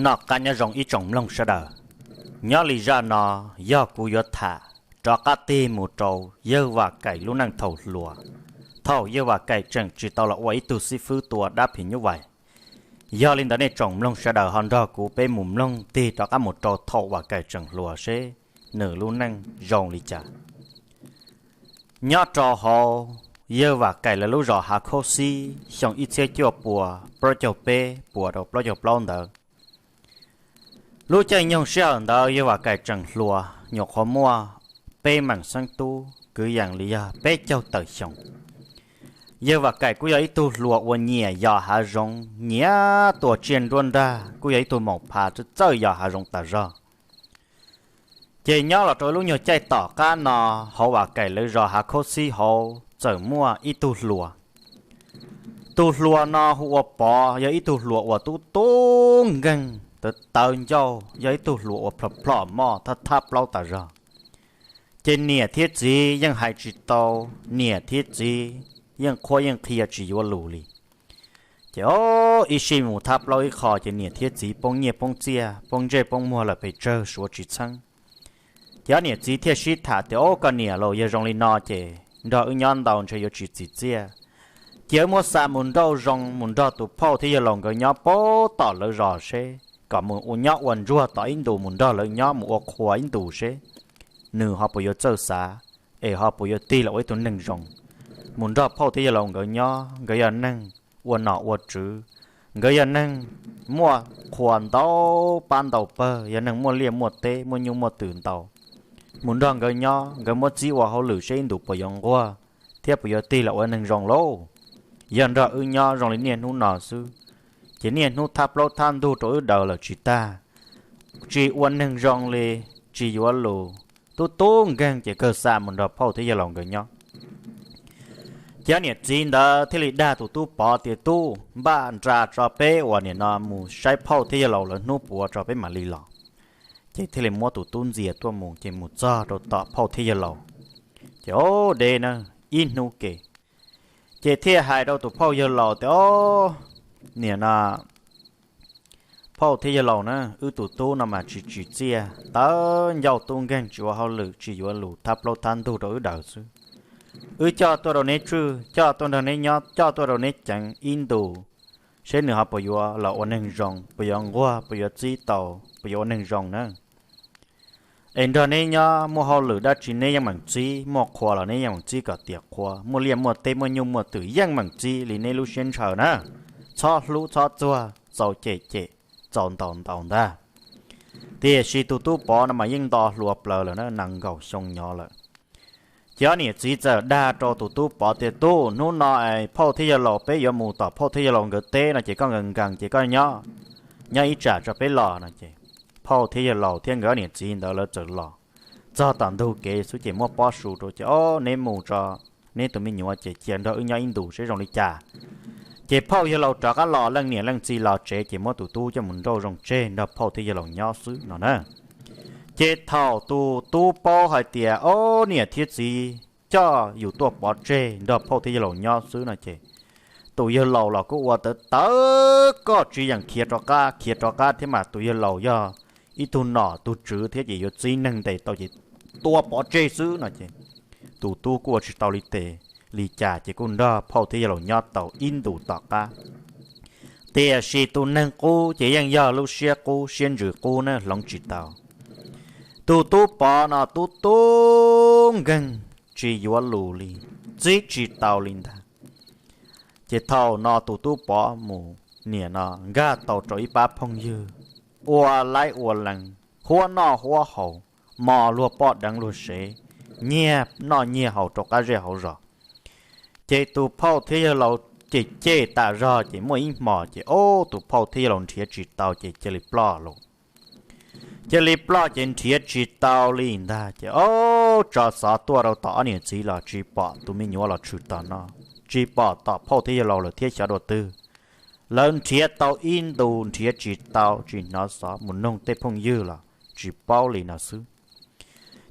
Noj qab nyob zoo ib tsoom mloog sawv daws. Nyob li zaj no yog kuv yuav tham rov qab tig mus rau yawg Vam Kaim lub neej thaum hluas, thaum yawg Vam Kaim tseem tsis tau los ua ib tug xib fwb tua dab phim nyuj vais. Yog li ntawd nej tsoom mloog sawv daws ho nrog kuv peb mus mloog tig rov qab mus rau thaum Vam Kaim tseem hluas seb nws lub neej zoo li cas. Nyob rau hauv yawg Vam Kaim lawv lub zos Hav Khaub Xib xyoo ib txhiab cuaj pua plaub caug peb puas rau plaub caug plaub ntawd, lub caij nyoog sij hawm ntawd yawg Vam Kaim tseem hluas, nyuam qhuav muaj peb meem xeeb tub kwv yees li yog peb caug tawm xyoo. Yawg Vam Kaim kuj yog ib tug hluas uas nyiam yos hav zoov, nyiam tua tsiaj nruab nrag, kuj yog ib tug maum phav txawj txawj yos hav zoov tas zog. Ces nyob los rau lub nyuag caij tom qab no, hauv Vam Kaim lawv zos Hav Khaub Xib hauv txawm muaj ib tug hluas. Tus hluas no hu ua Pov, yog ib tug hluas uas tub tub nkeeg tawv tawv ncauj, yog ib tug hluas uas plhom plhom moj thab thab plaub tas zog. Ces niam thiab txiv yeej hais tsis tau, niam thiab txiv yeej qhuab yeej qhia tsis yuav lus li. Ces o, ib sij mus thab plaub ib qho ces niam thiab txiv poob nyiaj poob txiaj, poob ntsej poob muag lawm pes tsawg suav tsis txheeb. Ces ob niam txiv thiaj sib tham tias, o, koj niam lauj, yog zoo li no ces nrog wb nyob ntau ntshe yuav tsis txim txiaj. Cia wb muab xa mus nrauj zoo mus nrog tus phauj thiab yawg laus nkawd nyob puag tom lawv zos seb kom mus ua nyob ua ntsuag tom ib ntus, mus nrog lawv nyob mus ua qhua ib ntus seb nws ho puas yuav txawj xav, es ho puas yuav tig los ua ib tug neeg zoo. Mus nrog phauj thiab yawg laus nkawd nyob, nkawd yog neeg ua nom ua tswv, nkawd yog neeg muaj qhua ntau pab ntau pawg, yog neeg muaj liaj muaj teb muaj nyuj muaj twm ntau. Mus nrog nkawd nyob, nkawd muab txib ua hauj lwm seb ib ntus puas yuav nquag thiab puas yuav tig los ua neeg zoo lauj. Yog nrog wb nyob zoo li niaj hnub no xwb, ces niaj hnub thab plaub thab ntug rau wb daws lawm tsis tag, tsis ua neeg zoo li, tsis yuav lus, tub tub nkeeg, ces kawg xa mus nrog phauj thiab yawg laus nkawd nyob. Ces ob niam txiv ntawd thiaj li dag tus tub Pov tias, tub, npaj nra tso peb uas nim no mus saib phauj thiab yawg laus lawv hnub puav tso peb mam li los. Ces thiaj li muab tus tub ntxias tuaj mus, ces mus txog rau tom phauj thiab yawg laus. Ces o, deb na, ib hnub ke, ces thiaj hais rau tus phauj yawg laus tias, o, nim no phauj thiab yawg laus na, wb tus tub no mas tsis tsim txiaj, tawv ncauj tub nkeeg, tsis ua hauj lwm, tsis yuav lus, thab plaub thab ntug rau wb daws xwb. Wb coj tuaj rau neb tswj, coj tuaj nrog neb nyob, coj tuaj rau neb ceev ib ntus, seb nws ho puas yuav los ua neeg zoo, puas yuav nquag, puas yuav txib tau, puas yuav ua neeg zoo na. Es nrog neb nyob muaj hauj lwm dab tsi neb yeej meem txib, muaj qhua los neb yeej meem txib kom tiav qhua, muaj liaj muaj teb muaj nyuj muaj twm yeej meem txib li neb lub siab ntshaw na. Txhob hlub txhob txuag, txaus cem cem, txaus ntaus ntaus ntag. Tiam sis tus tub Pov no mas yeej nto hluas plaws lawm na, nees nkaum xyoo nyob lawm. Ces ob niam txiv txawm dag rau tus tub Pov tias, tub, hnub no es phauj thiab yawg laus peb yuav mus tom phauj thiab yawg laus nkawd teb no ces koj nkees nkees ces koj nyob, nyob ib tsam tso peb los no ces phauj thiab yawg laus thiab nkawd ob niam txiv ntawd lawv txawm los. Txog tom ntug kev xwb ces muab pob su rau ces, o, neb mus tso, neb tus me nyuam ces cia nrog wb nyob ib ntus seb zoo li cas. Ces phauj yawg laus rov qab los, leej niam leej txiv los tsev ces muab tus tub coj mus nrauj zoo tseg nrog phauj thiab yawg laus nyob xwb no na. Ces thaum tus tub paub hais tias, o, niam thiab txiv coj yus tuaj pov tseg nrog phauj thiab yawg laus nyob xwb no ces tus yawg laus los kuj ua tawv tawv koj tsis yeem khiav rov qab, khiav rov qab thiab mas tus yawg laus yog ib tug nom tug tswv thiab ces yuav txib neeg ntes tau ces tua pov tseg xwb no ces tus tub kuj ua tsis tau li tes li cas ces kuj nrog phauj thiab yawg laus nyob tau ib ntus tom qab. Tiam sis tus neeg qub ces yeej yog lub siab qub siab ntsws qub na, hloov tsis tau. Tus tub Pov no tub tub nkeeg, tsis yuav lus li, txib tsis tau li ntag. Ces thaum no tus tub Pov mus niam no nkag tau rau ib pab phooj ywg ua laib ua lees, huab noj huab haus, mos luag poj deev luag sev, nyiag noj nyiag haus rau qab zej hauv zos. Ces tus phauj thiab yawg laus cem cem tas zog ces muaj ib hmos ces, o, tus phauj thiab yawg laus nrhiav tsis tau ces cia li ploj lawm. Cia li ploj ces nrhiav tsis tau li ntag ces, o, tso xov tuaj rau tom ob niam txiv los tsis pom tus me nyuam los tshwm tom no, tsis pom tom phauj thiab yawg laus lawm thiab xyov dua twg. Lawv nrhiav tau ib ntus nrhiav tsis tau, tsis hnov xov, mus noog tej phooj ywg los tsis paub li no xwb.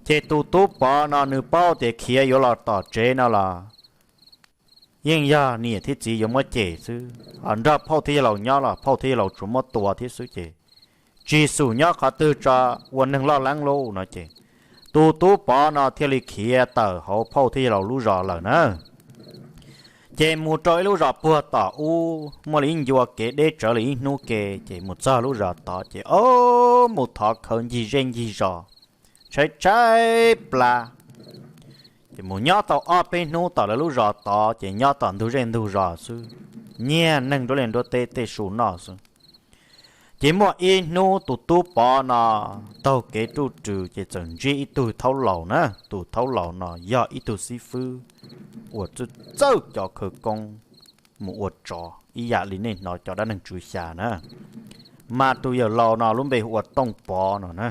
Ces tus tub Pov no nws paub tias khiav yuav los tom tsev no los yeej yog niam thiab txiv yuav muab cem xwb, ho nrog phauj thiab yawg laus nyob los phauj thiab yawg laus tsuas muab tua thiab xwb ces tsis xum nyob qhov twg tso, ua neeg loj leeb lauj no ces tus tub Pov no thiaj li khiav tawm hauv phauj thiab yawg laus lub zos lawm na. Ces mus rau ib lub zos puag tom ub, muaj li ib ncua kev deb tsawv li ib hnub ke, ces mus txog lub zos tod ces o, mus thov khawv ncig zej ncig zos, tshaib tshaib plab. Ces mus nyob tau ob peb hnub tom lawv lub zos tod, ces nyob tom ntug zej ntug zos xwb, nyiag neeg nruab liaj nruab teb tej su noj xwb. Ces muaj ib hnub tus tub Pov no taug kev ruj rws ces txawm ntsib ib tug thaub laus na. Tus thaub laus no yog ib tug xib fwb uas txawj txawj cov khawv koob mus ua tsov ib yam li nej hnov cov dab neeg tswv xya na. Mas tus yawg laus no lub npe hu ua Tooj Pov no na.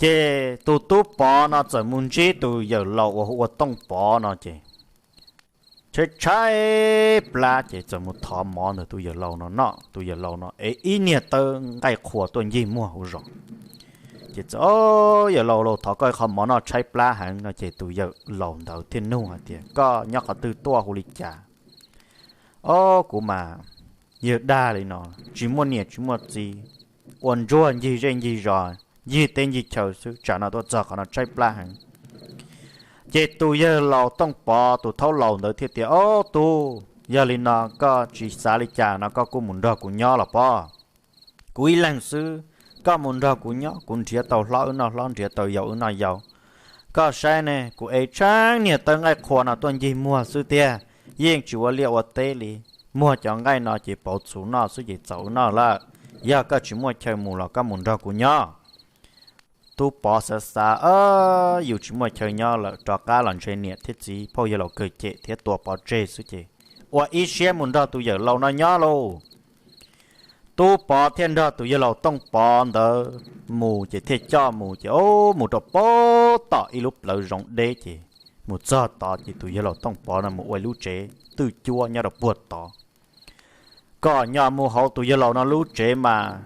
Ces tus tub Pov no txawm mus ntsib tus yawg laus uas hu ua Tooj Pov no ces tshaib tshaib plab ces txawm mus thov mov ntawm tus yawg laus no noj. Tus yawg laus no ev ib niag tawb nqaij qhua tuaj ncig muag hauv zos. Ces txawm, o, yawg laus, laus thov koj ib qho mov noj, tshaib plab heev no ces tus yawg laus ntawd thiaj nug hais tias, koj nyob qhov twg tuaj, hu li cas? O, kuv mas yawg dag li no, tsis muaj niam tsis muaj txiv, ua ntsuag ncig zej ncig zos, ncig teb ncig chaw xwb, tsam no tuaj txog qhov no tshaib plab heev. Ces tus yawg laus Tooj Pov tus thaub laus ntawd thiaj tias, o, tub, yog li no koj tsis xav li cas no koj kuj mus nrog kuv nyob los pob. Kuv ib leeg xwb, koj mus nrog kuv nyob, kuv nrhiav tau hlob wb noj hlob, nrhiav tau yau wb noj yau. Koj saib ne, kuv ev tsheej niag tawb nqaij qhua no tuaj ncig muag xwb tiag, yeej tsis ua liaj ua teb li. Muag cov nqaij no ces pauv txhuv noj xwb ces txaus wb noj lawm. Yog koj tsis muaj chaw mus los koj mus nrog kuv nyob. Tub Pov xav xav, yus tsis muaj chaw nyob lawm, rov qab los ntshe niam thiab txiv phauj yawg laus kawg cem thiab tua pov tseg xwb ces ua ib siab mus nrog tus yawg laus no nyob lauj. Tub Pov thiaj nrog tus yawg laus Tooj Pov ntawd mus ces thiaj coj mus ces, o, mus rau puag tom ib lub plawv zoov deb ces mus txog tod ces tus yawg laus Tooj Pov no mus ua ib lub tsev twj cuab nyob rau puag tod. Kom nyo mus hauv tus yawg laus no lub tsev mas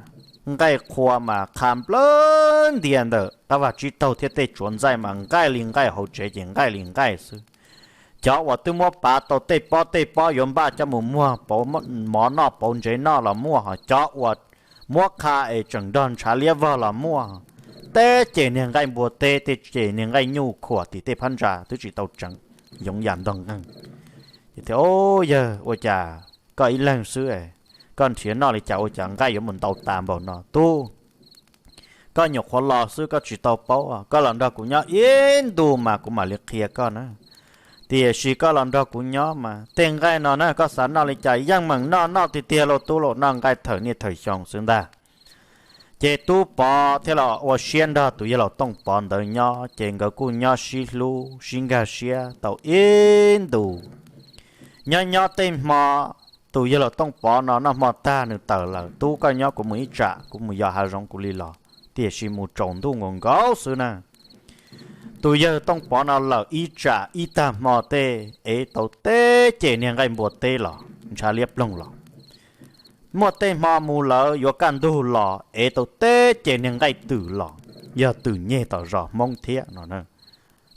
nqaij qhua mas qha nplawg ntia ntawm qab vaj tsib taug thiab tej tsuav ntxaij mas nqaij li nqaij, hauv tsev ces nqaij li nqaij xwb. Cov uas twb muab pav tau tej pob tej pob yuav npaj coj mus muag mov noj pauv ntsev noj los muaj, ho cov uas muab qha es tseem nrog ntshav liab vog los muaj. Tej ces niag nqaij npua teb, tej ces niag nqaij nyuj khuam tim tej phab ntsa twb tsis tau tseev, yoov yam ntog nqeeg. Ces tias, o, yawg, ua cas koj ib leeg xwb, koj nrhiav noj li cas ua cas nqaij yuav mus ntau tas npaum no? Tub, koj nyuam qhuav los xwb koj tsis tau paub, koj los nrog kuv nyob ib ntus mas kuv mam li qhia koj na. Tiam sis koj los nrog kuv nyob mas tej nqaij no na koj xav noj li cas yeej meem noj, noj tiag tiag lauj tub lauj, noj nqaij thawm niaj thawm xyoo xwb ntag. Ces Tub Pov thiaj los ua siab nrog tus yawg laus Tooj Pov ntawd nyob, ces nkawd kuj nyob sib hlub sib nkag siab tau ib ntus. Nyob nyob tej hmo, tus yawg laus Tooj Pov no noj hmo tag nws tawm lawm, Tub, koj nyob kuv mus ib tsam, kuv mus yos hav zoov kuv li los. Tiam sis mus tsaus ntuj nkaus nkaus xwb na. Tus yawg Tooj Pov no lawm ib tsam ib tag hmo tej ev tau tej ces niag nqaij npua teb los ntshav liab ploog los. Muaj tej hmo mus lawm yuav kaj ntug los ev tau tej ces niag nqaij twm los, yog twm nyeg tom zos Hmoob thiab no.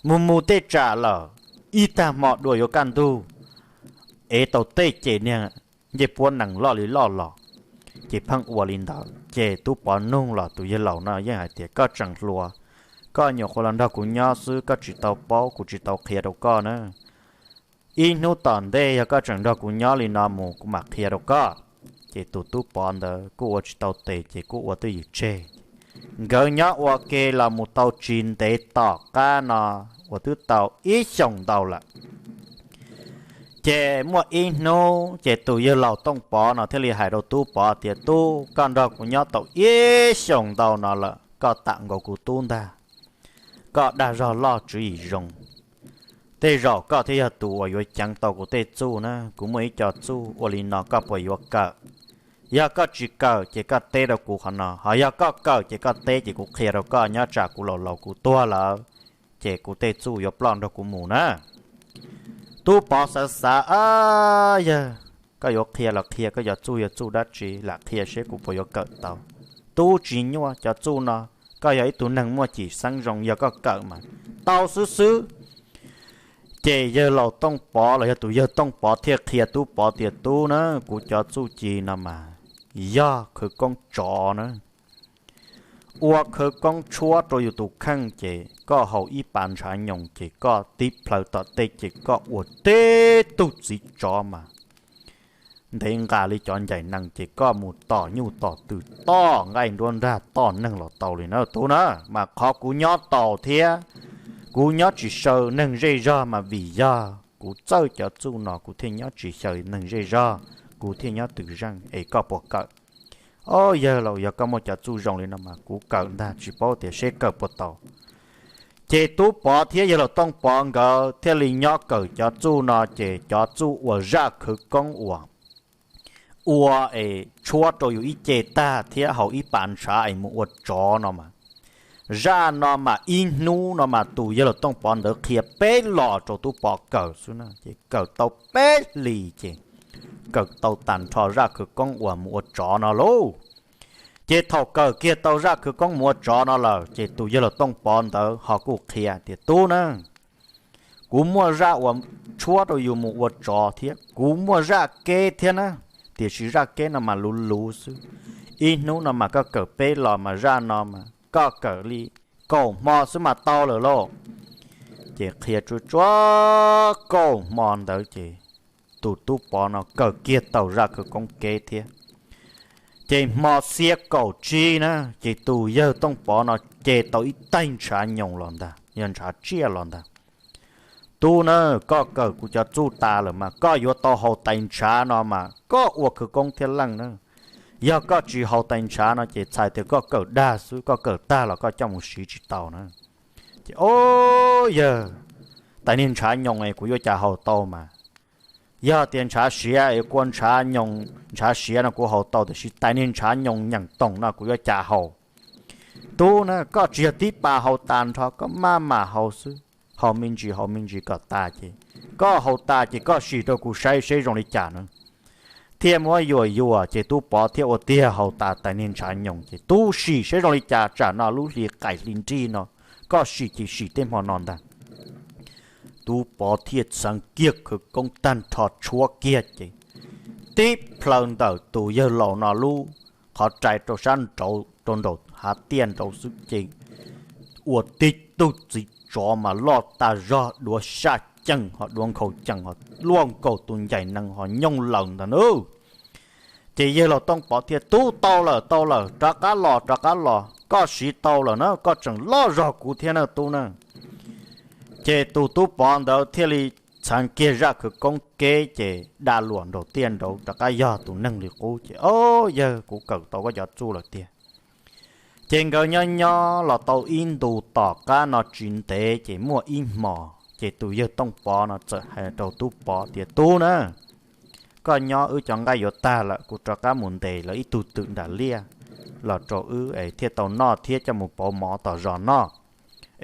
Mus mus tej tsam lawm, ib tag hmo dua yuav kaj ntug, ev tau tej ces niag ncej puab nees loj li loj los. Ces pheej ua li ntawd ces Tub Pov nug los tus yawg laus no yeej hais tias, koj tseem hluas, koj nyuam qhuav los nrog kuv nyob xwb, koj tsis tau paub, kuv tsis tau qhia rau koj na. Ib hnub tom ntej yog koj tseem nrog kuv nyob li no mus kuv mam qhia rau koj. Ces tus Tub Pov ntawd kuj ua tsis tau tes ces kuj ua twj ywm tseg. Nkawd nyob ua ke los mus tau tsis ntev tom qab no uas twb tau ib xyoos ntau lawm. Ces muaj ib hnub ces tus yawg laus Tooj Pov no thiaj li hais rau Tub Pov tias, Tub, koj nrog kuv nyob tau ib xyoos ntau no lawm, koj tam nkaus kuv tub ntag. Koj dag zog loj tswv yim zoo. Tej zaum koj thiaj yog tus uas yuav ceev tau kuv tej txuj na. Kuv muaj ib co txuj ua li no, koj puas yuav kawm? Yog koj tsis kawm ces koj teb rau kuv qhov no, ho yog koj kawm ces koj teb ces kuv qhia rau koj, nyob tsam kuv laus laus kuv tuag lawm ces kuv tej txuj yuav ploj nrog kuv mus na. Tub Pov xav xav, yog koj yuav qhia los qhia, koj cov txuj yog txuj dab tsi, lam qhia seb kuv puas yuav kawm tau. Tub, tsis nyuaj, cov txuj no koj yog ib tug neeg muaj cim xeeb zoo, yog koj kawm mas tau xwb xwb. Ces yawg laus Tooj Pov los yog tus yawg Tooj Pov thiaj qhia Tub Pov tias, Tub na, kuv cov txuj ci no mas yog khawv koob tsov na. ua khawv koob tshuab rau yus tus kheej ces koj haus ib pas ntshav nyoos ces koj tib plhaw tom tej ces koj ua tib tug txiv tsov mas ntev nqa li cov ncaim nees ces koj mus tom nyuj tom twm tom nqaij nruab nrag tom neeg los tau li na tub na. Mas qhov kuv nyob tau thiab kuv nyob tsis xyaw neeg zej zog mas vim yog kuv txawj cov txuj no kuv thiaj nyob tsis xyaw neeg zej zog, kuv thiaj nyob twm zeej es koj puas kawm? Au yawg laus, yog koj muaj cov txuj zoo li no mas kuv kawm ntag, tsis paub tias seb kawm puas tau. Ces Tub Pov thiab yawg laus Tooj Pov nkawd thiaj li nyob kawm cov txuj no ces cov txuj uas zaj khawv koob uas ua es tshuab rau yus ib ce tag thiab haus ib pas ntshav es mus ua tsov no mas, zaj no mas ib hnub no mas tus yawg laus Tooj Pov ntawd qhia peb los rau Tub Pov kawm xwb na ces kawm tau peb hlis ces kawm tau tag nrho zaj khawv koob uas mus ua tsov no lauj. Ces thaum kawm kiag tau zaj khawv koob mus ua tsov no lawm ces tus yawg laus Tooj Pov ntawd ho kuj qhia tias tub na, kuv muaj zaj uas tshuab rau yus mus ua tsov thiab kuv muaj zaj keb thiab na, tiam sis zaj keb no mas luv luv xwb. Ib hnub no mas koj kawm peb los mas zaj no mas koj kawm li kaum hmo xwb mas tau lawm lauj. Ces qhia tsuag tsuag kaum hmo ntawd ces tus Tub Pov no kawm kiag tau zaj khawv koob keb thiab. Ces hmo xiab kaum tsib na ces tus yawg Tooj Pov no ce tau ib taig ntshav nyoos los ntag, yog ntshav tsiaj los ntag. Tub na, koj kawm kuv cov txuj tas lawm mas koj yuav tau haus tais ntshav no mas koj ua khawv koob thiab leej na. Yog koj tsis haus tais ntshav no ces txhais tias koj kawm dag xwb, koj kawm tag los koj coj mus siv tsis tau na. Ces o, yawg, tais niag ntshav nyoos es kuv yuav cas haus tau mas? Yog tias ntshav siav es kua ntshav nyoos ntshav siav no kuv haus tau, tiam sis tais niag ntshav nyoos nyeem toom no kuv yuav cas haus? Tub na, koj tsis yog tib pas haus tas nrho, koj maj mam haus xwb, haus me ntsis haus me ntsis kom tas ces koj haus tas ces koj sim rau kuv saib seb zoo li cas na. Thiaj muab yuam yuam ces Tub Pov thiaj ua tiag haus tas tais niag ntshav nyoos ces tub sim seb zoo li cas, tsam no lub hli qaim hli nrig no, koj sim ces sim tej hmo no ntag. Tub Pov thiaj txheev kiag khawv koob tag nrho tshuab kiag ces tib plhaw ntawm tus yawg laus no lub qhov rai rau sab nraud rau nraum hav tiaj nraud xwb ces ua tib tug txiv tsov mas loj tas zog, duav saj ceem ho duav nkhaus ceem ho luaj nkaus tus ncaim nees ho nyooj laws ntag nawb. Ces yawg laus Tooj Pov thiaj, tub, tau lawm, tau lawm, rov qab los, rov qab los, koj siv tau lawm na, koj tseem loj zog kuv thiab na tub na. Ces tus Tub Pov ntawd thiaj li txheev kiag zaj khawv koob keb ces da luam nraum tiaj nraud rov qab yog tus neeg li qub ces, o, yawg, kuv kawm tau koj cov txuj lawm tiag. Ces nkawd nyob nyob los tau ib ntus tom qab no tsis ntev ces muaj ib hmos ces tus yawg Tooj Pov no txawm hais rau Tub Pov tias, tub na, koj nyob wb cov nqaij yuav tag lawm, kuv rov qab mus ntes lawv ib tug twm nram liaj los rau wb es thiaj tau noj thiab coj mus pauv mov tom zos noj.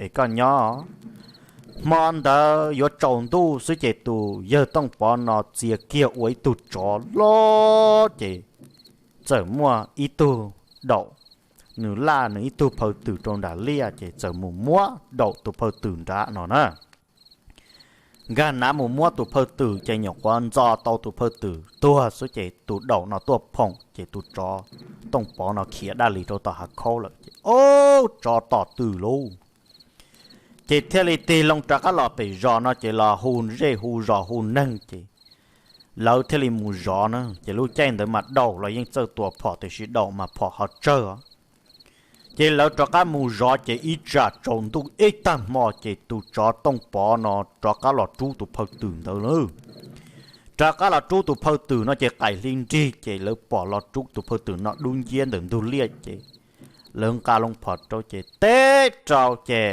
Es koj nyob, hmo ntawd yuav tsaus ntuj xwb ces tus yawg Tooj Pov no txia kiag ua ib tug tsov loj ces txawm muaj ib tug daum, nws laj nws ib tug phaw twm rau nram liaj ces txawm mus muab daum tus phaw twm nrad no na. Nkag nav mus muab tus phaw twm ces nyuam qhuav ntxo tau tus phaw twm tuag xwb ces tus daum no tuaj phoom ces tus tsov Tooj Pov no khiav daj li rau tom hav khaub lawm ces, o, tsov tom twm lauj. Ces thiaj li tig loo rov qab los pem zos no ces los hu zej hu zos hu neeg ces lawv thiaj li mus zov na. Ces lub caij ntawd mas daum los yeej txawj tua phom tiam sis daum mas phom ho tsawg os. Ces lawv rov qab mus zov ces ib tsam tsaus ntuj ib tag hmo ces tus tsov Tooj Pov no rov qab los rub tus phaw twm ntawd lawm. Rov qab los rub tus phaw twm no ces qaim hli nrig ces lawv pom los rub tus phaw twm no dub nciab ntawm ntug liaj ces lawv nqa loo phom rau ces teb rau ces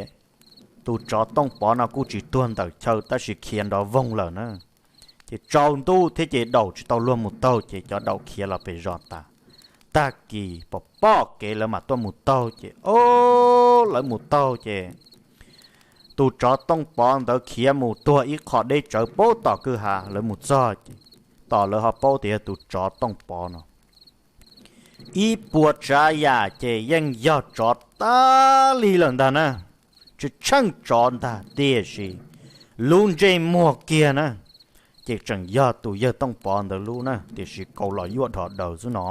tus tsov Tooj Pov no kuj tsis tuag ntawm chaw tab sis khiav nrov voog lawm na. Ces tsaus ntuj thiab ces daum tsis tau luag mus taug ces cov daum khiav los pem zos tas. Tag kis pom pom kev lawv mam tuaj mus taug ces, o, lawv mus taug ces tus tsov Tooj Pov ntawd khiav mus tuag ib qho deb tsawv puag tom kwj ha, lawv mus txog ces tos lawv ho paub tias yog tus tsov Tooj Pov no. Ib puas tsav yam ces yeej yog tsov tag li lawm ntag na. Tsis tsheej tsov ntag tiam sis lub ntsej muag kiag na ces tseem yog tus yawg Tooj Pov ntawd lub na, tiam sis kaus los yuaj dhos daws xwb no.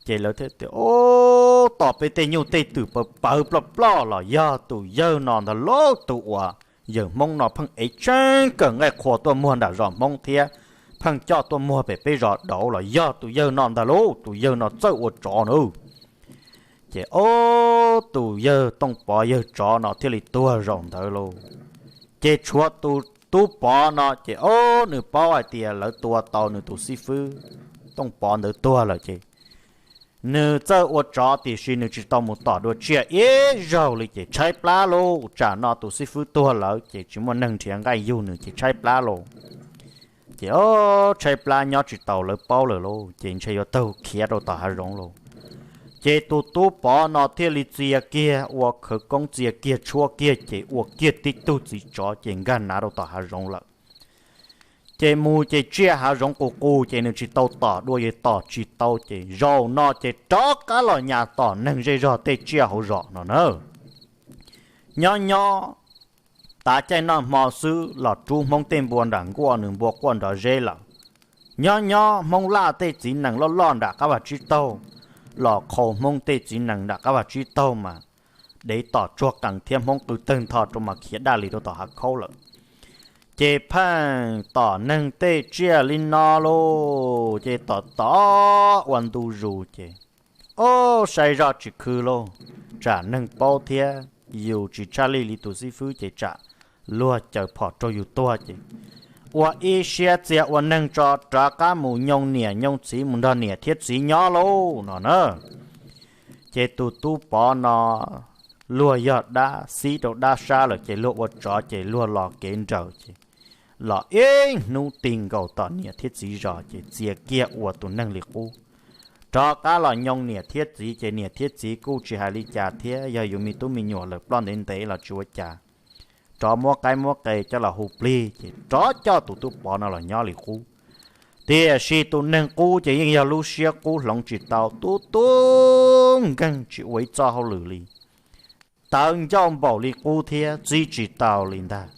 Ces lawv thiaj tias, o, tos peb tej nyuj tej twm pawv pawv ploj ploj los yog tus yawg no ntag lauj. Tus uas yawg Hmoob no pheej ev tseeb kawm nqaij qhuas tuaj muag nram zos Hmoob thiab pheej coj tuaj muag pem peb zos dauv los yog tus yawg no ntag lauj. Tus yawg no txawj ua tsov na. Ces ob tus yawg Tooj Pov yawg tsov no thiaj li tuag zaum ntawd lauj. Ces tshuav tus tub Pov no ces ob nws paub hais tias lawv tua tau nws tus xib fwb Tooj Pov ntawd tuag lawm ces nws txawj ua tsov tiam sis nws tsis tau mus tom dua tsiaj ib zaug li ces tshaib plab lauj. Tsam no tus xib fwb tuag lawm ces tsis muaj neeg nrhiav nqaij yug nws ces tshaib plab lauj. Ces ob tshaib plab nyob tsis taus lawv paub lawm lauj ces ntshe yuav taug khiav rau tom hav zoov lauj. Ces tus tub Pov no thiaj li txia kiag ua khawv koob txia kiag tshuab kiag ces ua kiag tib tug txiv tsov ces nkag nav rau tom hav zoov lawm. Ces mus ces tsiaj hav zoov qus qus ces nws tsis tau tom dua yog tom tsis tau ces zaum no ces rov qab los nyas tom neeg zej zog tej tsiaj hauv zos no na. Nyob nyob tav caij noj hmo xwb los rub Hmoob tej npua nram nkuaj nws npua quaj nrov zeb lawm. Nyob nyob Hmoob laj tej txiv nees loj loj nram qab vaj tsib taug los qhau Hmoob tej txiv nees nram qab vaj tsib taug mas dev tom tsuag qees thiab Hmoob qw tawg ntho rau mas khiav daj li rau tom hav khaub lawm. Ces pheej tom neeg tej tsiaj li no lauj ces tom tom ua ntu zus ces ob saib zoj tsis khw lauj. Tsam neeg paub thiab yus tsis tshaj lij li tus xib fwb ces tsam luag caws phom raug yus tuag ces ua ib siab txia ua neeg tso rov qab mus nyoo niam nyoo txiv mus nrog niam thiab txiv nyob lauj no na. Ces tus tub Pov no luag yog dab xib rau dab sab lawm ces luag ua tsov ces luag los kev nraws ces los ib hnub ti nkaus tom niam thiab txiv zos ces txia kiag ua tus neeg li qub. Rov qab los nyoo niam thiab txiv ces niam thiab txiv kuj tsis hais li cas thiab yog yus me tub me nyuam lawm ploj ntev ntev los tsis ua cas. Rov muab qaib muab qe coj los hu plig ces rov coj tus tub Pov no los nyob li qub. Tiam sis tus neeg qub ces yeej yog lub siab qub hloov tsis tau, tub tub nkeeg tsis ua ib txoj hauj lwm li. Tawv ncauj npaum li qub thiab txib tsis tau li ntag.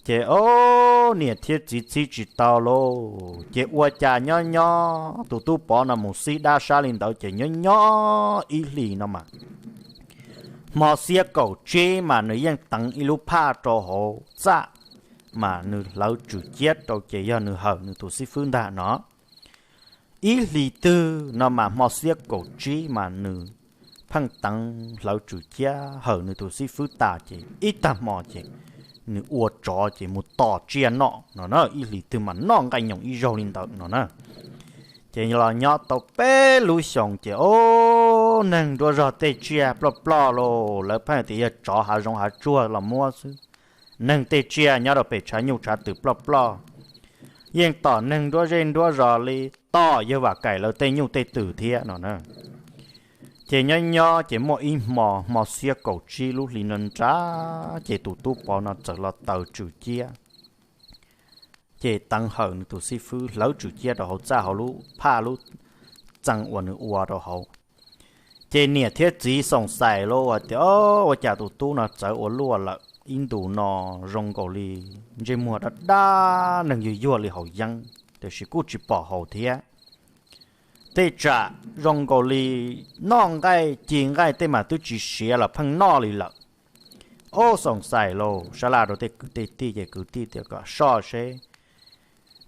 Ces ob niam thiab txiv txib tsis tau lauj ces ua cas nyob nyob tus tub Pov no mus xib dab sab li ntawd ces nyob nyob ib hlis no mas hmo xiab kaum tsib mas nws yeej teev ib lub phaj rau hauv txaj mas nws hlawv tswm ciab rau ces yog nws hawm nws tus xib fwb ntag no. Ib hlis twg no mas hmo xiab kaum tsib mas nws pheej teev hlawv tswm ciab hawm nws tus xib fwb tas ces ib tag hmo ces nws ua tsov ces mus tom tsiaj noj no na. Ib hlis twg mas noj nqaij nyoos ib zaug li ntawd no na. Ces los nyob tau peb lub xyoos ces ob neeg nruab zog tej tsiaj ploj ploj lauj. Lawv pheej tias yog tsov hav zoov hav tsuag los muab xwb. Neeg tej tsiaj nyob rau pem tshav nyuj tshav twm ploj ploj. Yeej tom neeg nruab zej nruab zos li, tom yawg Vam Kaim lawv tej nyuj tej twm thiab no na. Ces nyob nyob ces muaj ib hmo, hmo xiab kaum tsib lub hli no nrab ces tus tub Pov no txawm los taws tswm ciab. Ces teev hawm nws tus xib fwb hlawv tswm ciab rau hauv txaj hauv lub phaj lub txee uas nws ua rau hauv. Ces niam thiab txiv xoom xais lauj tias, Ua cas tus tub no txawv ua luaj lawm, ib ntus no zoo nkaus li ntsej muag dab dab neeg yuag yuag li haus yeeb, tiam sis kuj tsis pom haus thiab. Tej tsam zoo nkaus li noj nqaij ci nqaij tej mas twb tsis siav los pheej noj li lawm. Ob xoom xais lauj, sab laj rau tej kwv tej tij ces kwv tij tias kom soj seb,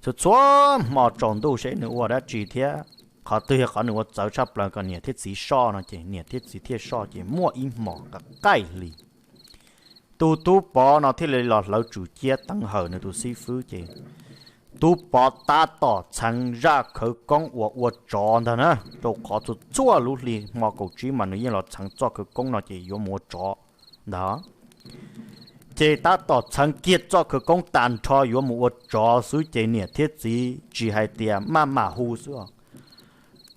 txhua txhua hmo tsaus ntuj seb nws ua dab tsi thiab qhov twg yog qhov nws ua txawv tshaj plaws kom niam thiab txiv soj no ces niam thiab txiv thiaj soj ces muaj ib hmos qaij hli tus tub Pov no thiaj li los hlawv tswm ciab teev hawm nws tus xib fwb ces tub Pov tab tom txheev zaj khawv koob uas ua tsov ntag na, rau qhov txhua txhua lub hli hmo kaum tsib mas nws yeej los txheev txoj khawv koob no ces yuav mus ua tsov ntag. Ces tab tom txheev kiag txoj khawv koob tag nrho yuav mus ua tsov xwb ces niam thiab txiv tsis hais tias maj mam hu xwb,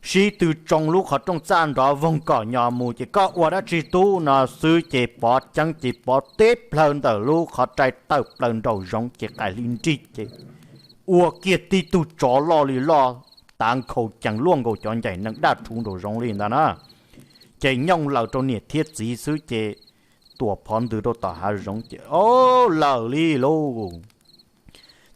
sib tw tsoo lub qhov rooj txaj nrov voog kom nyo mus ces koj ua dab tsi tub no xwb ces Pov ceeb ces Pov teb plhaw ntawm lub qhov rai tawm plaws nraum zoov ces qaij hli nrig ces ua kiag tib tug tsov loj li loj, tav nkhaus cees luaj nkaus cov ncaim nees daj rhuv nraum zoov li ntag na. Ces nyooj laws rau niam thiab txiv xwb ces tuam phov ntws rau tom hav zoov ces o lawm li lauj.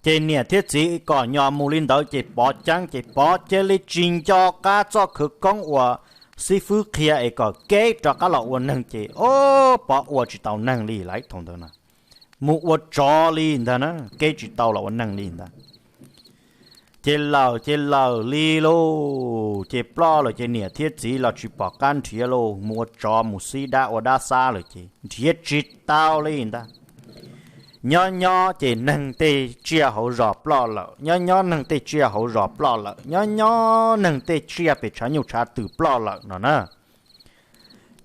Ces niam thiab txiv kom nyo mus li ntawd ces Pov ceeb ces Pov cia li tsis nco qab txoj khawv koob uas xib fwb qhia es kom Keb rov qab los ua neeg ces ob pov ua tsis tau neeg li lawm thaum ntawd na. Mus ua tsov li ntag na, Keb tsis tau los ua neeg li ntag. Ces lawm ces lawm li lauj, ces ploj lawm ces niam thiab txiv los tsis pom qab nrhiav lauj, mus ua tsov mus xib dab ua dab xab lawm ces nrhiav tsis tau li ntag. Nyob nyob ces neeg tej tsiaj hauv zos ploj lawm, nyob nyob neeg tej tsiaj hauv zos ploj lawm, nyob nyob neeg tej tsiaj pem tshav nyuj tshav twm ploj lawm no na.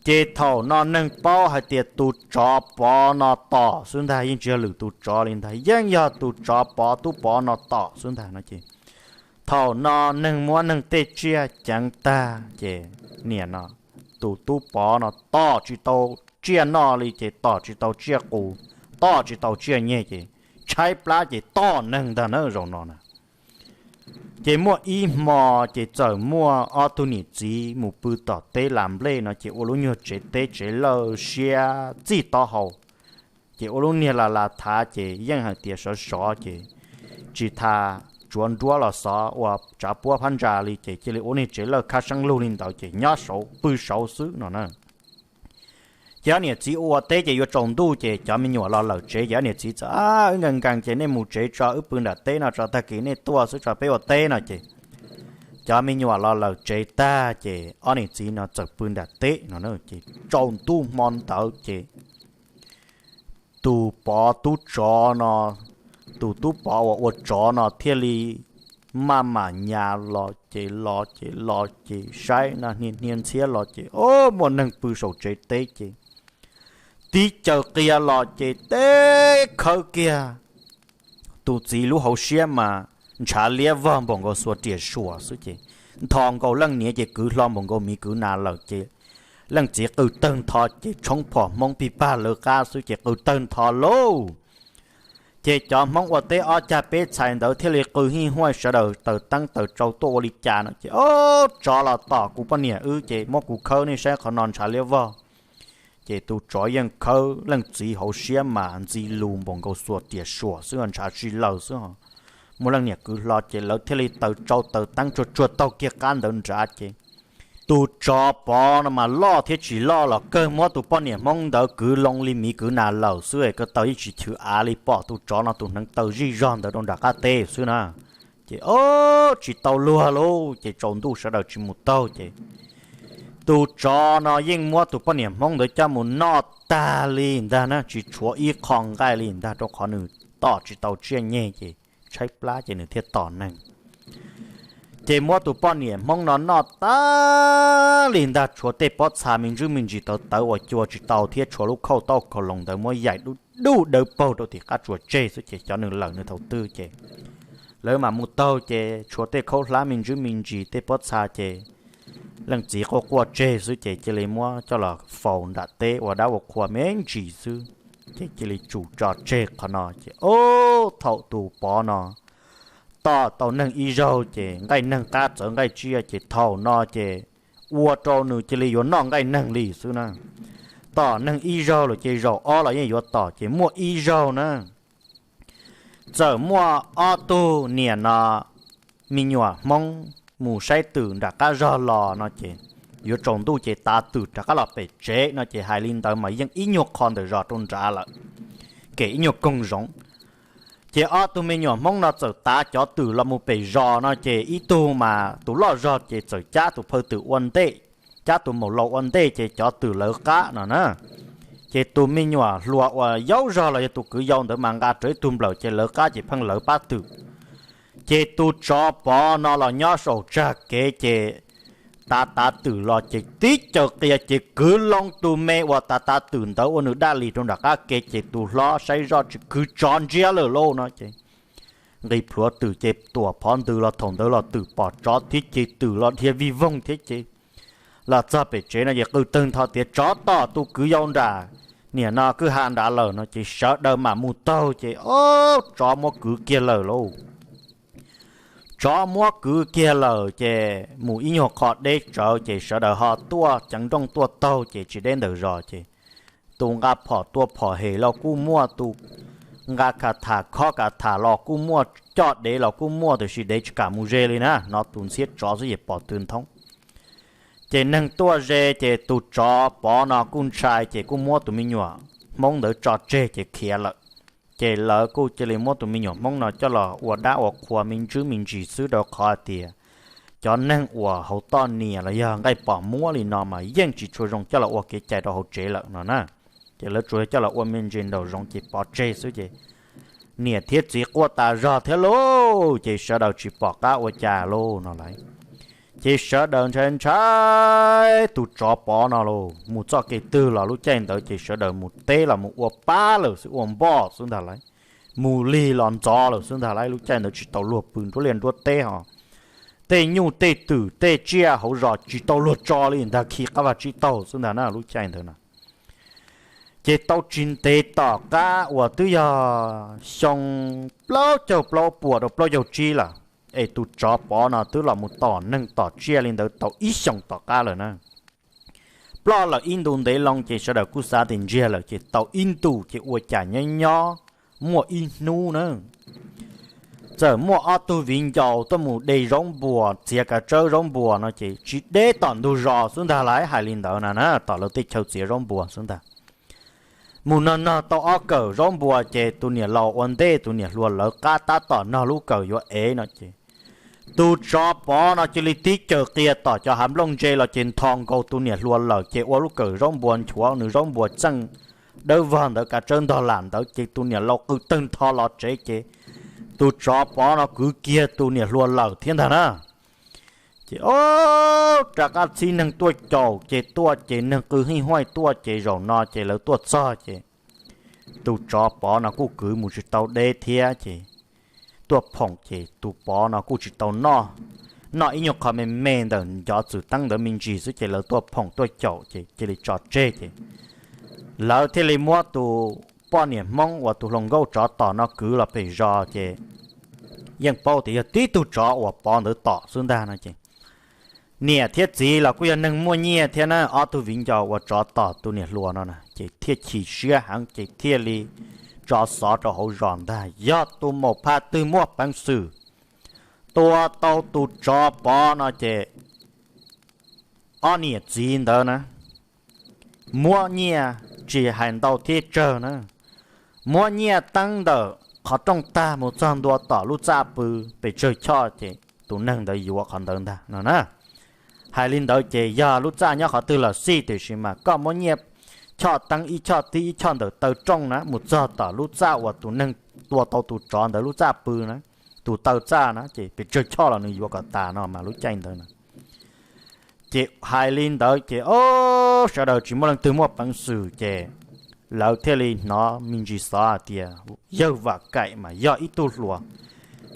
Ces thaum no neeg paub hais tias tus tsov pov no tom xwb ntag, yeej tsis yog lwm tus tsov li ntag, yeej yog tus tsov pov tub pov no tom xwb ntag no ces thaum no neeg muab neeg tej tsiaj ceev tag ces niam no tus tub pov no tom tsis tau tsiaj noj li ces tom tsis tau tsiaj qus, tom tsis tau tsiaj nyeg ces tshaib plab ces tom neeg ntag na zaum no na. Ces muaj ib hmo ces txawm muaj ob tug niam txiv mus pw tom teb las nplej no ces ua lub nyuag tsev teb tsev lawj siab txij taub hau. Ces ua lub niag las las thav ces yeej hais tias sov sov ces tsis tas tsuav nruab los xov ua tsav puab phab ntsa li ces cia li ua niag tsev lawj khab seeb lug li ntawd ces nyob saud pw saud xwb no na. Ces ob niam txiv ua ua teb ces yuav tsaus ntuj ces cov me nyuam los lawm tsev ces ob niam txiv txawm, Wb nkees nkees ces nej mus tsev tso, wb pw nram teb no tso, tag kis nej tuaj xwb tso peb ua teb no ces cov me nyuam los lawm tsev tag ces ob niam txiv no txawm pw nram teb no ces tsaus ntuj hmo ntawd ces tus pov tub tsov no, tus tub pov uas ua tsov no thiaj li maj mam nyas los ces los ces los ces saib na hnia hnia ntxhiab los ces o muaj neeg pw saum tsev teb ces tib caws qia los ces teb khawb kiag tus txiv lub hauv siab mas ntshav liab vog npaum nkaus xuas riam suas xwb ces ntho nkaus leej niam ces kwv hlo npaum nkaus miv kwv nas lawm ces leej txiv qw tawg ntho ces tshoob phom hmoob pig pag lawv qab xwb ces qw tawg ntho lauj. Ces cov hmoob ua teb ob cag peb txhais ntawd thiaj li qw hij huaj sawv daws taws teeb taws tsau tuaj ua li cas no ces o tsov los tom kuv poj niam wb ces muab kuv khawb nej saib qhov no ntshav liab vog. Ces tus tsov yeej khawb leej txiv hauv siab mas ntxi lus npaum nkaus xuas riam suas xwb ntshav si laws xwb. Muaj leej niam kwv hlo ces lawv thiaj li taws tsau taws teeb tsuag tsuag taug kiag qab ntawd nrad ces tus tsov pov no mas loj thiab tsis loj los kawg muab tus poj niam hmoob ntawd kwv loo li miv kwv nas lawm xwb es ko taw yeej tsis chwv av li pom tus tsov no tus hneev taw zij zog ntawd rau nram qab teb xwb na. Ces o tsis tau luag lauj ces tsaus ntuj sawv daws tsis mus taug ces tus tsov no yeej muab tus poj niam hmoob ntawd coj mus noj tag li ntag na, tsis tshuav ib qho nqaij li ntag rau qhov nws tom tsis tau tsiaj nyeg ces tshaib plab ces nws thiaj tom neeg. Ces muab tus poj niam hmoob no noj tag li ntag, tshuav tej pob txha me ntsuj me ntsis tawv tawv uas cua tsis tau thiab tshuav lub khauj tauj khau loos ntawd muab yaim duj dawb paug rau tim qab tsuas tseg xwb ces xyov nws lawm nws thaum twg ces lawv mam mus taug ces tshuav tej khaub hlab me ntsuj me ntsis tej pob txha ces leej txiv quaj quaj tseg xwb ces cia li muab coj los faus nram teb ua dab ua qhua me ntsis xwb. Ces cia li tsum tso tseg qhov no ces o thaum tus pov no tom tau neeg ib zaug ces nqaij neeg qab txawv nqaij tsiaj ces thaum no ces ua rau nws cia li yuav noj nqaij neeg li xwb na. Tom neeg ib zaug lawm ces zaum ob los yeej yuav tom ces muaj ib zaug na, txawm muaj ob tug niam no me nyuam hmoob mus saib twm nram qab zog los no ces yuav tsaus ntuj ces tav twm rov qab los pem tsev no ces hais li ntawd mas yeej ib nyuag qho ntawm zos rau nrad lawm, kem ib nyuag koog zoov. Ces ob tug me nyuam hmoob no txawm tav cov twm los mus pem zos no ces ib tug mas tus loj zog ces txawm cab tus phaw twm ua ntej, cab tus maum laus ua ntej ces cov twm lawv qab no na. Ces tus me nyuam hluas uas yaub zog los yog tus kwv yau ntawd mas nqa rawv ib tug nplawm ces lawv qab ces pheej lawv pab twm. Ces tus tsov pov no los nyob saum tsag kev ces tav tav twm los ces tib caws qia ces kwv loo tus me uas tav tav twm ntawd ua nws dab li rau nram qab kev ces tus hlob saib zoj tsis kwv tsov ntsiab lawm lauj no ces nqis plhuav twm ces tuam phov ntws los thaum ntawd los twm pom tsov thiab ces twm los dhia vij voog thiab ces los txog pem tsev no ces qw tawg ntho tias tsov tom tus kwv yau nram niam no kwj ha nrad lawm no ces sawv daws mam mus taug ces o tsov muab kwv kiag lawm lauj. Tsov muab kwv kiag lawm ces mus ib nyuag qho deb tsawv ces sawv daws ho tuaj ceev nrooj tuaj taug ces tsis deb ntawm zos ces tus nqa phom tua phom hem los kuj muaj, tus nqa ka tham khob ka tham los kuj muaj, coj dev los kuj muaj, tiam sis dev tsis kam mus ze li na, hnov tus ntxhiab tsov xwb ces pom tw nthoob. Ces neeg tuaj ze ces tus tsov Pov no kuj ntshai ces kuj muab tus me nyuam Hmoob ntawd tso tseg ces khiav lawm. Ces lawv kuj cia li muab tus me nyuam Hmoob no coj los ua dab ua qhua me ntsis me ntsis xwb rau qhov hais tias cov neeg uas hauv toj niam los yog nqaij pom muab li no mas yeej tsis tshua zoo coj los ua kev cai rau hauv tsev lawm no na. Ces lawv tsuas coj los ua me ntsis nraum zoov ces pov tseg xwb ces niam thiab txiv quaj tas zog thiab lauj, ces sawv daws tsis pom qab ua cas lauj no lauj. Ces sawv daws ntshai ntshai tus tsov Pov no lauj, mus txoj kev twg los lub caij ntawd ces sawv daws mus teb los mus ua pab lawm xwb, ua npoj xwb ntag lauj, mus lig los ntxov lawm xwb ntag lauj. Lub caij ntawd tsis tau luag pw nruab liaj nruab teb ho tej nyuj tej twm tej tsiaj hauv zos tsis tau luag tso li ntag, khi qab vaj tsib taug xwb ntag na lub caij ntawd na. Ces tau tsis ntev tom qab uas twb yog xyoo plaub caug plaub puas rau plaub caug tsib lawm, es tus tsov Pov no twb los mus tom neeg tom tsiaj li ntawd tau ib xyoos tom qab lawm na. Ploj lawm ib ntus ntev loo ces sawv daws kuj xav tias ntsiag lawm ces tau ib ntus ces ua cas nyob nyob muaj ib hnub na, txawm muaj ob tug viv ncaus tuaj mus de zaub npuas, txiav kav tsawb zaub npuas no ces tsis deb tom ntug zos xwb ntag lauj, hais li ntawd na na, tom lawv tej chaw txiav zaub npuas xwb ntag. Mus nog nog tau ob kawm zaub npuas ces tus niam laus ua ntej tus niam hluas lawv qab tab tom nog lub kawm yuav ev no ces tus tsov Pov no cia li tib caws qia tom cov hav nplooj ntse los ces nthos nkaus tus niam hluas lawm ces ua lub kawm zaub npuas nchuav nws zaub npuas txeej dawb vog ntawd kav tsawb ntog lam ntawd ces tus niam laus qw tawg ntho los tsev ces tus tsov Pov no kwv kiag tus niam hluas lawm thiab ntag na. Ces o, rov qab txhib neeg tuaj caum ces tuaj ces neeg qw hij huaj tuaj ces zaum no ces lawv tuaj txog ces tus tsov Pov no kuj kwv mus tsis tau deb thiab ces tuaj phoom ces tus Pov no kuj tsis tau noj, noj ib nyuag qho me me ntawm ncov txwm teeb ntawd me ntsis xwb ces lawv tuaj phoom tuaj caum ces cia li tso tseg ces lawv thiaj li muab tus poj niam Hmoob uas tus hluas nkauj tsov tom no kwv los pem zos ces yeej paub tias yog tib tug tsov uas Pov ntawd tom xwb ntag no ces niam thiab txiv los kuj yog neeg muaj nyiaj thiab na, ob tug viv ncaus uas tsov tom tus niam hluas no na ces thiaj chim siab heev ces thiaj li tso xov rau hauv zos ntag, yog tus maum phaj twg muaj peev xwm tua tau tus tsov Pov no ces ob niam txiv ntawd na muab nyiaj tsis hais ntau thiab tsawg na, muab nyiaj teeb ntawm qhov rooj tag mus txog ntua tom lub txaj pw pes tsawg choj ces tus neeg ntawd yuav qhov ntawd ntag no na. Hais li ntawd ces yog lub txaj nyob qhov twg los xij tiam sis mas koj muab nyiaj choj teeb ib choj tib ib choj ntawm taw rooj na mus txog tom lub txaj uas tus neeg tua tau tus tsov ntawd lub txaj pw na, tus taw txaj na ces pes tsawg choj los nws yuav kom tas no mas lub caij ntawd na. Ces hais li ntawd ces o, sawv daws tsis muaj leej twg muaj peev xwm ces lawv thiaj li hnov me ntsis xov hais tias yawg Vam Kaim mas yog ib tug hluas,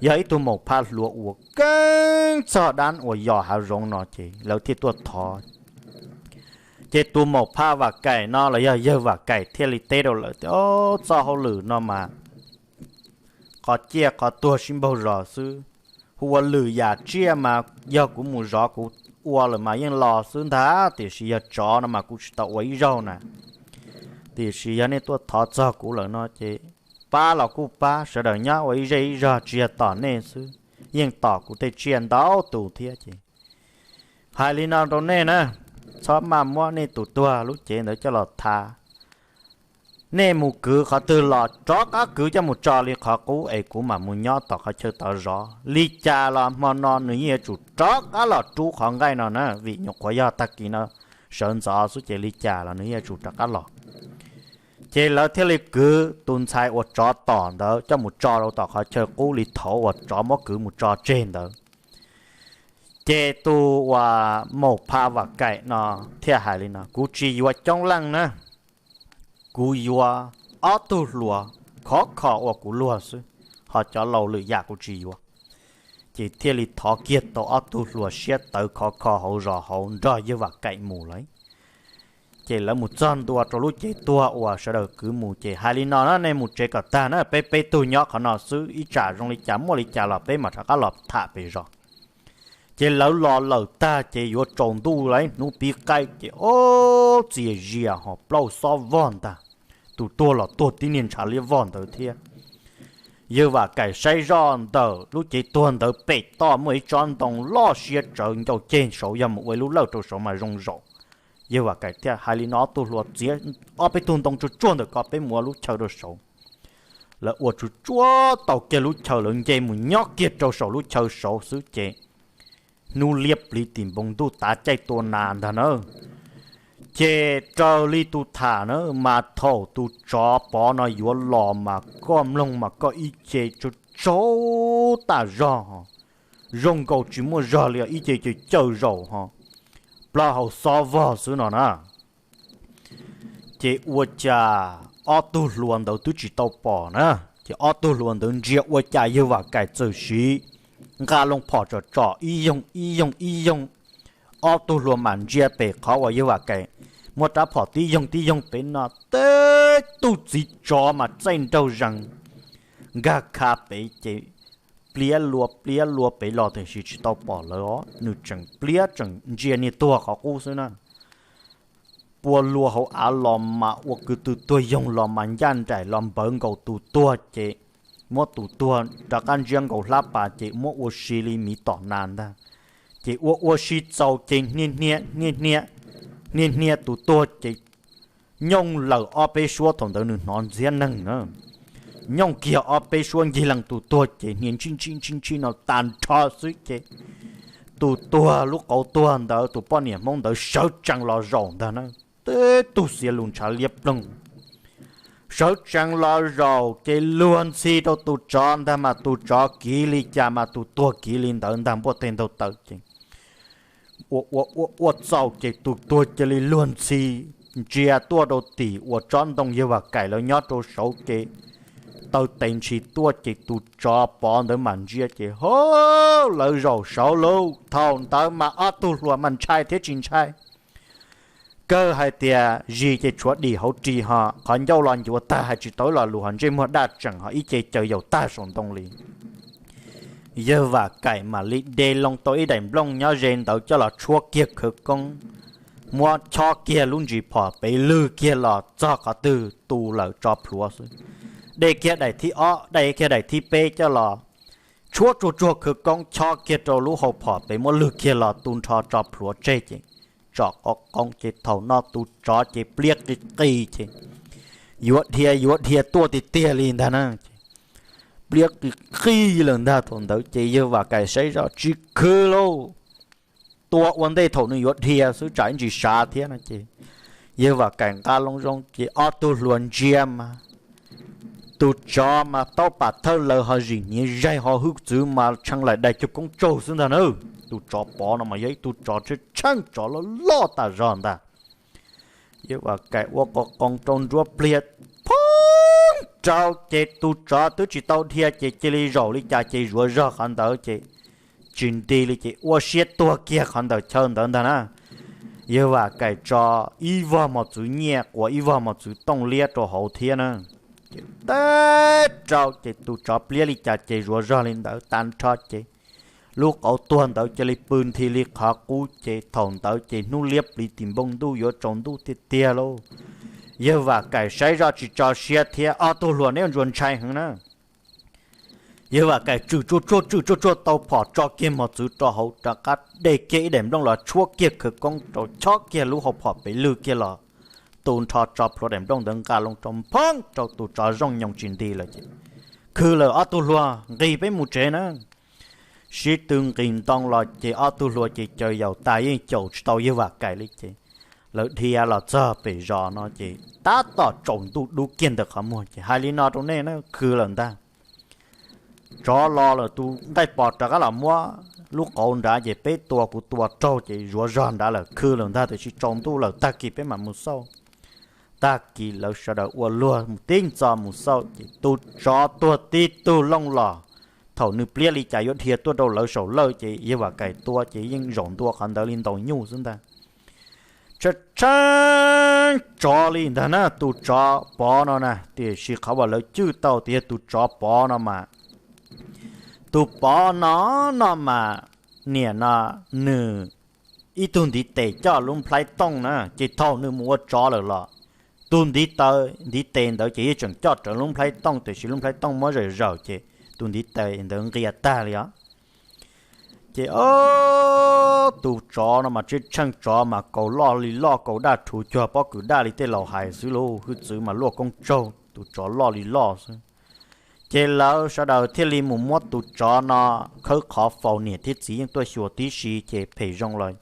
yog ib tug maum phaj hluas uas keeb txog dab uas yos hav zoov no ces lawv thiaj tuaj thov. Ces tus maum phaj Vam Kaim no los yog yawg Vam Kaim thiaj li teb rau lawv tias o, txoj hauj lwm no mas qhov ciaj qhov tuag sib npaug zos xwb, hu ua lwm yam tsiaj mas yog kuv mus zov kuv ua lawm mas yeej los xwb ntag, tiam sis yog tsov no mas kuv tsis tau ua ib zaug na. Tiam sis yog nej tuaj thov txog kuv lawm no ces pab los kuj pab, sawv daws nyob ua ib zej ib zog tsis yog tom nej xwb, yeej tom kuv tej tsiaj ntau tus thiab ces hais li no rau nej na, txhob maj muab nej tus tuag lub cev ntawd coj los thav. Nej mus kwv qhov twg los rov qab kwv coj mus tso li qhov qub es kuv mam mus nyob tom qhov chaw tod zov. Li cas los hmo no nws yeej yuav tsum rov qab los rub qhov nqaij no na, vim nyuam qhuav yog tag kis no sawv ntxov xwb ces li cas los nws yeej yuav tsum rov qab los. Ces lawv thiaj li kwv tus ntxhais uas tsov tom ntawd coj mus tso rau tom qhov chaw qub li thaud uas tsov muab kwv mus tso tseg ntawd. Ces tus uas maum pha Vam Kaim no thiaj hais li no, kuv tsis yuav coob leej na, kuv yuav ob tug hluas khov kho ua kuv luag xwb, ho cov laus lwm yam kuv tsis yuav. Ces thiaj li thov kiag tau ob tug hluas siab tawv khov kho hauv zos hauv nrog yawg Vam Kaim mus lawm. Ces lawv mus txog ntua rau lub cev tuag uas sawv daws kwv mus ces hais li no na, nej mus tsev kom tag na, peb peb tug nyob qhov no xwb, ib tsam zoo li cas muaj li cas los peb mam rov qab los tham pem zos. Ces lawv los lawm tag ces yuav tsaus ntuj lawm, hnub pib qaij ces ob txias zias ho plaub xob vog ntag, tus tuag los tuag tib niag ntshav liab vog ntawd thiab. Yawg Vam Kaim saib zoj ntawm lub cev tuag ntawd pem toj muaj ib tsob ntoo loj siab tsawv ncau ceg saud, yog mus ua ib lub lawj rau saud mas zoo zaum. Yawg Vam Kaim thiaj hais li no, ob tug hluas, txiav ob peb tug ntoo tsuag tsuag ntawm ko peb mus ua lub chaw rau saud. Lawv ua tsuag tsuag tau kiag lub chaw, lawv nce mus nyob kiag rau saum lub chaw saud xwb ces hnub liab pliv tim npoo ntuj tav caij tua nas ntag na. Ces raws li tus tham na, mas thaum tus tsov Pov no yuav los mas koj mloog mas koj ib ce tsaug tsaug tas zog, zoo nkaus tsis muaj zog li, ib ce cawm cawm zaum ho, plaub hau xob vog xwb no na. Ces ua cas ob tug hluas ntawd twb tsis tau pom na, ces ob tug hluas ntawd ntsia ua cas yawg Vam Kaim txawm siv nqa loo phom tsom tsom ib yoog ib yoog ib yoog. Ob tug hluas mam ntsia pem qhov uas yawg Vam Kaim muab rab phom tib yoog tib yoog pem no, teb tug txiv tsov mas txaij nraug zees nkag kha pem ces pliab lua pliab lua pem los tiam sis tsis tau pom lawv os, nws tseem pliab tseem ntsia niag tuag qhov qub xwb na. Pua lua hauv av los mas ua kwv tw tuag yoog los mas ncaj nraim los npawv nkaus tus tuag ces muab tus tuag rov qab ntsiab nkaus hlab pas ces muab ua si li miv tom nas ntag. Ces ua ua si txaus ces hnia hnia hnia hnia, hnia hnia tus tuag ces nyooj lawm ob peb suab, thaum ntawd nws hnov ntxhiab neeg na. Nyooj kiag ob peb suab ncig lees tus tuag ces hnia ntshib ntshib ntshib ntshib no tag nrho xwb ces tus tuag lub qauv tuag ntawd, tus poj niam Hmoob ntawd sawv tsees los zaum ntag na. Teb tug xiav lus ntshav liab ploog, sawv tsees los zaum ces luag ntxhi rau tus tsov ntag, mas tus tsov kiv li cas mas tus tuag kiv li ntawd ntag, npuaj teg ntaug taw ces ua ua ua ua txaus ces tus tuag cia li luag ntxhi ntsia tuaj rau tim uas tsob ntoo yawg Vam Kaim lawv nyob rau saud ces taw tes ntshis tuaj ces tus tsov Pov ntawd mam ntsia ces ho, lawv zaum saud lauj. Thaum ntawd mas ob tug hluas mas ntshai thiab tsis ntshai. Kawg hais tias zis ces tshuav dim hauv ris ho, qhov ncauj los ncuav tag hais tsis tau ib lo lus ho, ntsej muag daj tseem ho, ib ce caws yaus tag saum ntoo li. Yawg Vam Kaim mam li de loo tau ib daim nplooj nyob ze ntawd coj los tshuab kiag khawv koob, muab chob kiag lub ntsis phom pem lwg kiag los txog qhov twg tu lawm tso plhuav xwb. De kiag daim thib ob, de kiag daim thib peb coj los tshuab tsuag tsuag khawv koob chob kiag rau lub hau phom pem muab lwg kiag los tu nrho tso plhuav tseg ces tsom qo qoov ces thaum no tus tsov ces pliab qis qis ces yuav dhia yuav dhia tuaj tiag tiag li ntag na. Pliab qis qis lawm ntag, thaum ntawd ces yawg Vam Kaim saib zoj tsis khwv lauj. Tua ua ntej thaum nws yuav dhia xwb tsam ib ntsis sav thiab no ces yawg Vam Kaim nqa loo zoo ces ob tug hluas ntsia mas tus tsov mas taub pam thawj lawv ho zim hniav zaig ho hwj txwv mas tshee laim dais cuag koob tsaug xwb ntag na. Tus tsov Pov no mas yog ib tug tsov tsheej tsheej tsov loj loj tas zog ntag. Yawg Vam Kaim ua qo qoov rau nruab pliag phooj rau ces tus tsov twb tsis tau dhia ces cia li zaum li cas ces zuav zog qhov ntawd ces tsis nti li ces ua siab tuag kiag qhov ntawd chaw ntawd ntag na. Yawg Vam Kaim tso ib vog mos txwv nyiaj, quav ib vog mos txwv tooj liab rau hauv thiab na. Ces teb rau ces tus tsov pliab li cas ces zuav zog li ntawd tag nrho ces lub qauv tuag ntawd cia li pw nthi li qhov qub ces thaum ntawd ces hnub liab pliv tim npoo ntuj yuav tsaus ntuj tiag tiag lauj. Yawg Vam Kaim saib zoj tsis tso siab thiab, ob tug hluas neb ntsuas ntshai heev na. Yawg Vam Kaim tswm tsuag tsuag tswm tsuag tsuag tau phom tso kiag mos txwv rau hauv rov qab de kiag ib daim nplooj los tshuab kiag khawv koob rau chob kiag lub hau phom pem lwg kiag los tu nrho tso plhuav daim nplooj ntawd nqa loo rau nphoob rau tus tsov zoo nyoos tsis nti lawm ces khwv lawm ob tug hluas nqis peb mus tsev na. Sib tw nqis ntoo los ces ob tug hluas ces caws yaus tas yeej caum tsis tau yawg Vam Kaim li ces lawv dhia los txog pem zos no ces tab tom tsaus ntuj dub kiag ntawm qhov muag ces hais li no rau nej na, khwv lawm ntag. Tsov los lawm, tus nqaij pos rov qab los muab lub qauv nrad ces peb tua kuv tua raug ces zuav zog nrad lawm, khwv lawm ntag, tiam sis tsaus ntuj lawm tag kis peb mam mus xauj. Tag kis lawv sawv daws ua luag mus tib ntxo mus xauj ces tus tsov tuag tib tug looj los. Thaum nws pliab li cas yuav dhia tuaj rau lawv saum lawj ces yawg Vam Kaim tua ces yeej zaum ntua qhov ntawd li ntaus nyuj xwb ntag. Tshee tshee tsov li ntag na tus tsov Pov no na, tiam sis qhov uas lawv cwj tau tias yog tus tsov Pov no mas, tus Pov no, no mas, niam no, nws ib tug ntiv tes coj lub nplhaib tooj na ces thaum nws mus ua tsov lawm los Tus ntiv taw ntiv tes ntawd ces yeej tseem coj rawv lub nplhaib tooj, tiam sis lub nplhaib tooj muab zawm zawm ces tus ntiv tes ntawd nqia tag li os. Ces ob tus tsov no mas tseeb tsheej tsov mas kaus loj li loj, kaus daj rhuv cuag pob kws daj li tej laus hais xwb lauj, hwj txwv mas luaj koob tsaug, tus tsov loj li loj xwb. Ces lawv sawv daws thiaj li mus muab tus tsov no khawb qhov faus, niam thiab txiv yeej tuaj xyuas tib si ces phem zoo los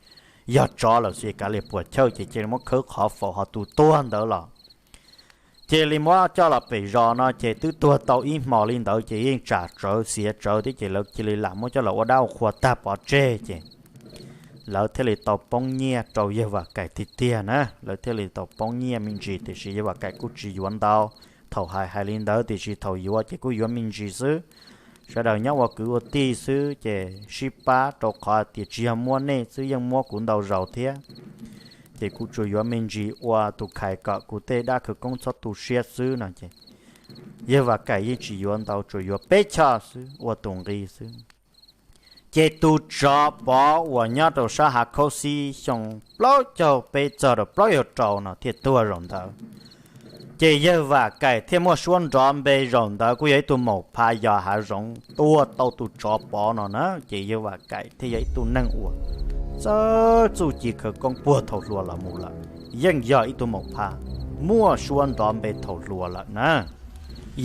yog tsov lawm xwb kav liam puas chawj ces cia li muab khawb qhov faus ho tus tuag ntawd los cia li muab coj los pem zos no ces twb tuag tau ib hmos li ntawd ces yeej tsam tsawv xiav tsawv thiab ces lawv cia li lam muab coj los ua dab ua qhua tag pov tseg ces lawv thiaj li tau poob nyiaj rau yawg Vam Kaim tiag tiag na. Lawv thiaj li tau poob nyiaj me ntsis tiam sis yawg Vam Kaim kuj tsis yuav ntau. Thaum hais hais li ntawd tiam sis thaum yuav ces kuj yuav me ntsis xwb. Sawv daws nyob ua kwv ua tij xwb ces sib pab rau qhov tias tsis yog muab nej xwb yeej muab kuv ntau zaus thiab. Ces kuv tsuas yuav me ntsis ua tus khais kom kuv tej dab khawv koob txhob tu siab xwb no ces yawg Vam Kaim yeej tsis yuav ntau, tsuas yuav peb choj xwb ua tus nqi xwb. Ces tus tsov pov uas nyob rau sab hav khaub xib xyoo plaub caug peb txog rau plaub caug rau no thiaj tuag zaum ntawd. Ces yawg Vam Kaim thiaj muaj suab nrov npe zaum ntawd kuj yog ib tug maum pha yos hav zoov tua tau tus tsov pov no na. Ces yawg Vam Kaim thiaj yog ib tug neeg uas txawj txuj ci khawv koob puag thaum hluas los mus lawm, yeej yog ib tug maum pha muaj suab nrov npe thaum hluas lawm na.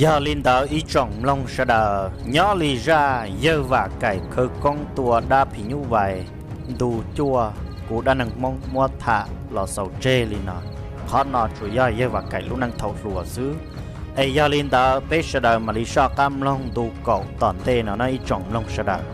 Yog li ntawd ib tsoom mloog sawv daws, nyob li zaj yawg Vam Kaim khawv koob tua dab phim nyuj vais ntu cuaj kuv dab neeg Hmoob muab tham los xaus tseg li no. Qhov no tsuas yog yawg Vam Kaim lub neej thaum hluas xwb. Es yog li ntawd peb sawv daws mam li soj qab mloog ntu kaum tom ntej no na ib tsoom mloog sawv daws.